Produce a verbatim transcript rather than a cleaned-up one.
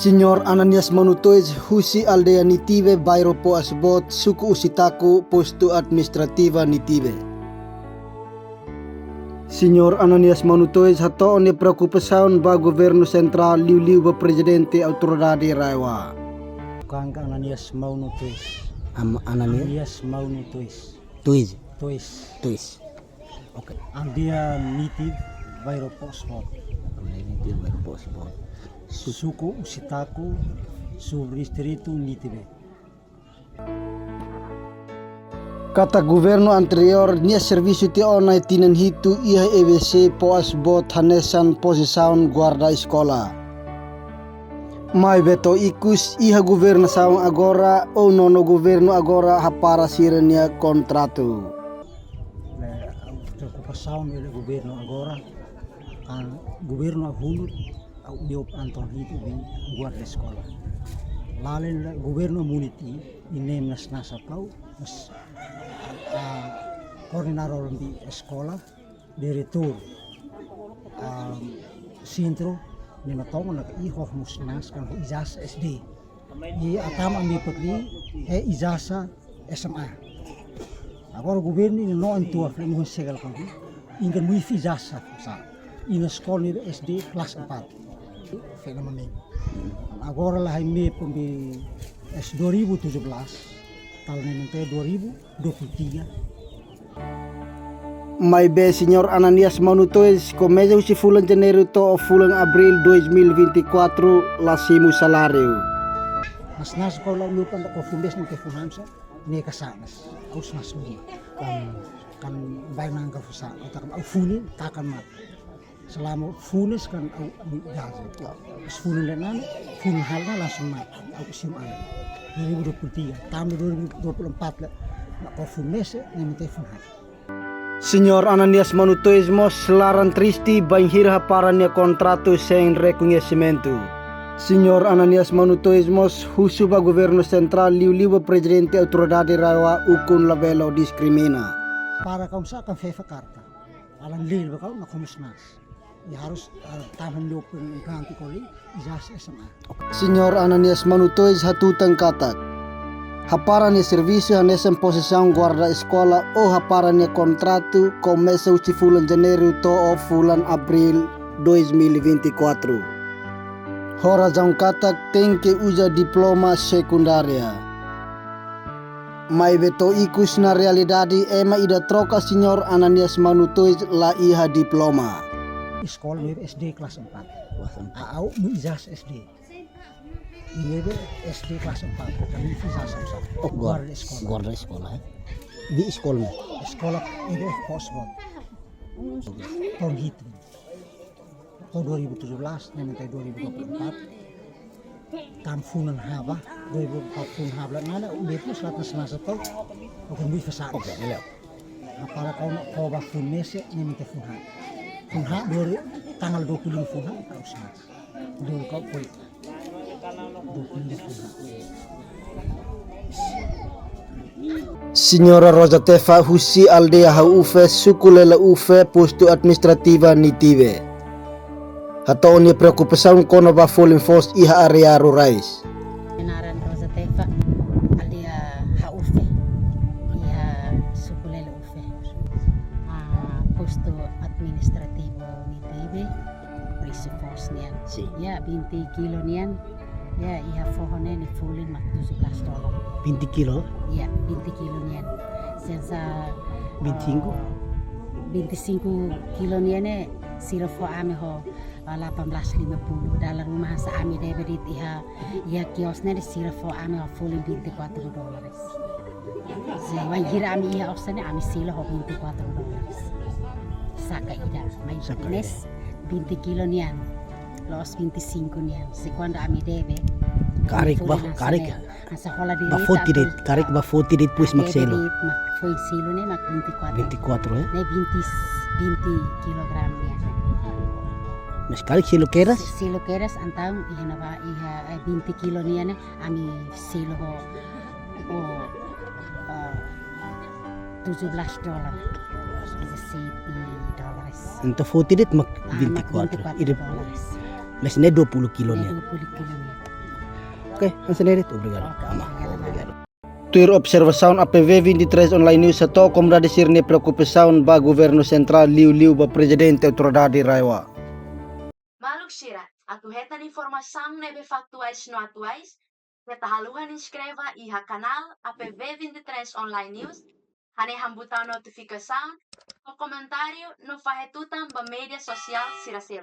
Señór Ananias Maunutois, husi aldeia Nitibe, bairru Poasbot, suku Usitaku, postu administrativu Nitibe. Señór Ananias Maunutois hato'o nia preokupasaun ba governu sentrál, liuliu ba Prezidente Autoridade RAEOA. Kang Ananias Maunutois. Am-, Ananias? Ananias Maunutois. Tuis. Tois. Tuis. Oke. Aldeia Nitibe, bairru Poasbot. Aldeia Nitibe, bairru Poasbot. Su- Suku Usitaku, subdistritu Nitibe. Katak governu anteriór nia servisu tiha ona tinan hitu iha E B C Poasbot hanesan pozisaun guarda eskola. Maibé to'o ikus iha governasaun agora, ou nono governu agora hapara sira-nia kontratu. Ne'e, preokupasaun ne'e governu agora, kan governu uluk, au iop anton hitu bin guarda eskola. Lalen la governu muniti, inem nas nasa kau, mas, ah, koordenadór di eskola, diretór, ah, sentru, ne'e mak tau ona katak iha mós nas kan ho ijazah S D. I atama ami pekli, he ijazah S M A. Agora governu ne'e no antua fle no segal kan. Ingan mui ijazah sa. Iha eskola ne'e S D kelas empat. Fenamamin. Agora la hai me pembe es dua ribu tujuh belas. Tahun ne'e mante dua ribu dua puluh tiga. Maibé Señór Ananias Maunutois komesa husi fulan Janeiru to'o fulan Abríl dois mil e vinte e quatro la simu saláriu. Mas na eskola meu panda ko fundes no ke funansa ne kasanas. Aus mas mui. Kan, kan bai nang ka fusa. Otak au funi takan ma. Selama funes kan au mui gaji. Pas funen le nana, funen hal na langsung ma. Au simu an. Dua ribu dua puluh tiga, tambah dua ribu dua puluh empat le. Mak ko funese, ne mete fun hal. Señór Ananias Maunutois mós laran triste bainhira hapara nia kontratu sein rekoñesimentu. Señór Ananias Maunutois mós husu ba governu sentrál liuliu ba Prezidente Autoridade RAEOA ukun labele diskrimina. Para kau sa kan fefa karta. Alan lil ba kau na komus nas. I harus, ah, tahan dua puluh ganti koli, ijazah S M A. Señór Ananias Maunutois hatutan katak hapara nia servisu hanesan pozisaun guarda eskola ou hapara nia kontratu komesa husi fulan Janeiru to'o fulan Abríl dois mil e vinte e quatro. Ho razaun katak tenke uza diploma sekundária. Maibé to'o ikus na realidade ema ida troka Señór Ananias Maunutois la iha diploma. Eskola ne'e S D kelas empat. Kelas empat. A, au mui ijazah S D. Ne'ebé S D kelas empat. Ami ijazah sa. Oh, guar-, guarda eskola. Guarda eskola, eh. Di eskola ne'e? Eskola E D F Poasbot. Tahun hitu. Tahun dua ribu tujuh belas, ne'e mante dua ribu dua puluh empat. Tan funan haba, dua ribu empat funan haba, nana, udah itu selat nas nasa tau, aku mui fasa. Oke, iya. Apala kau nak kau ba funese, ne'e mante fun ha. Fun ha, dua ri-, tanggal dua puluh lima fun ha, kau sana. Dua kau poi. Señora Rosa Tefa husi aldeia Haufe, suku Lelaufe, postu administrativu Nitibe, hato'o nia preokupasaun kona-ba folin foos iha área rurais. Naran Rosa Tefa, aldeia Haufe, iha suku Lelaufe. Ah, postu administrativu Nitibe, polísia foos nian. Sin. Ya, vinte kilo nian. Ya, iha foho ne'e nia folin mak tujuh belas dolar. Vinte kilo? Ya, vinte kilo nian. Sensa, vinte e cinco? Ah, vinte e cinco kilo nian ne'e, sira fó ami ho, ah, delapan belas lima puluh. Dala ruma hanesan ami debe de'it iha, iha kios ne'e sira fó ami ho folin vinte e quatro dólares. Se bainhira ami iha osan ne'e ami selu ho vinte e quatro dólares. Saka ida, mai. Saka ida. Ines vinte kilo nian. La'ós vinte e cinco nian. Se kuandu ami debe. Karik ba, folin hanesan karik. Ne'e. Hanesan hola ba direita foti de'it, atau karik ba foti de'it, depois mak debe selu. De'it, mak foin selu ne'e mak vinte e quatro. Vinte e quatro, eh? Ne'e vinte, vinte kilogram nian. Mas karik selu kedas? Se-, selu kedas, entaun iha ne'ebá, iha, eh, vinte kilo nian ne'e, ami selu ho, ho, eh, tujuh belas dolar. Dezassete dólares. Entaun foti de'it mak, ah, vinte e quatro. Mak vinte e quatro dólares. Mas ne'e dua puluh kilo nian. Ne'e dua puluh kilo nian. Oke, hanesan ne'e de'it, obrigadu. Oke, ama, oke, obrigadu. Tuir observasaun A P V vinte e três Online News hato'o komunidade sira-nia preokupasaun ba governu sentrál liuliu ba Prezidente Autoridade RAEOA. Maluk sira, atu hetan informasaun ne'ebé faktuais no atuais, keta haluha inskreve iha kanál A P V vinte e três Online News, hanehan butaun notifikasaun, no komentáriu no fahe tutan ba média sosiál sira seluk.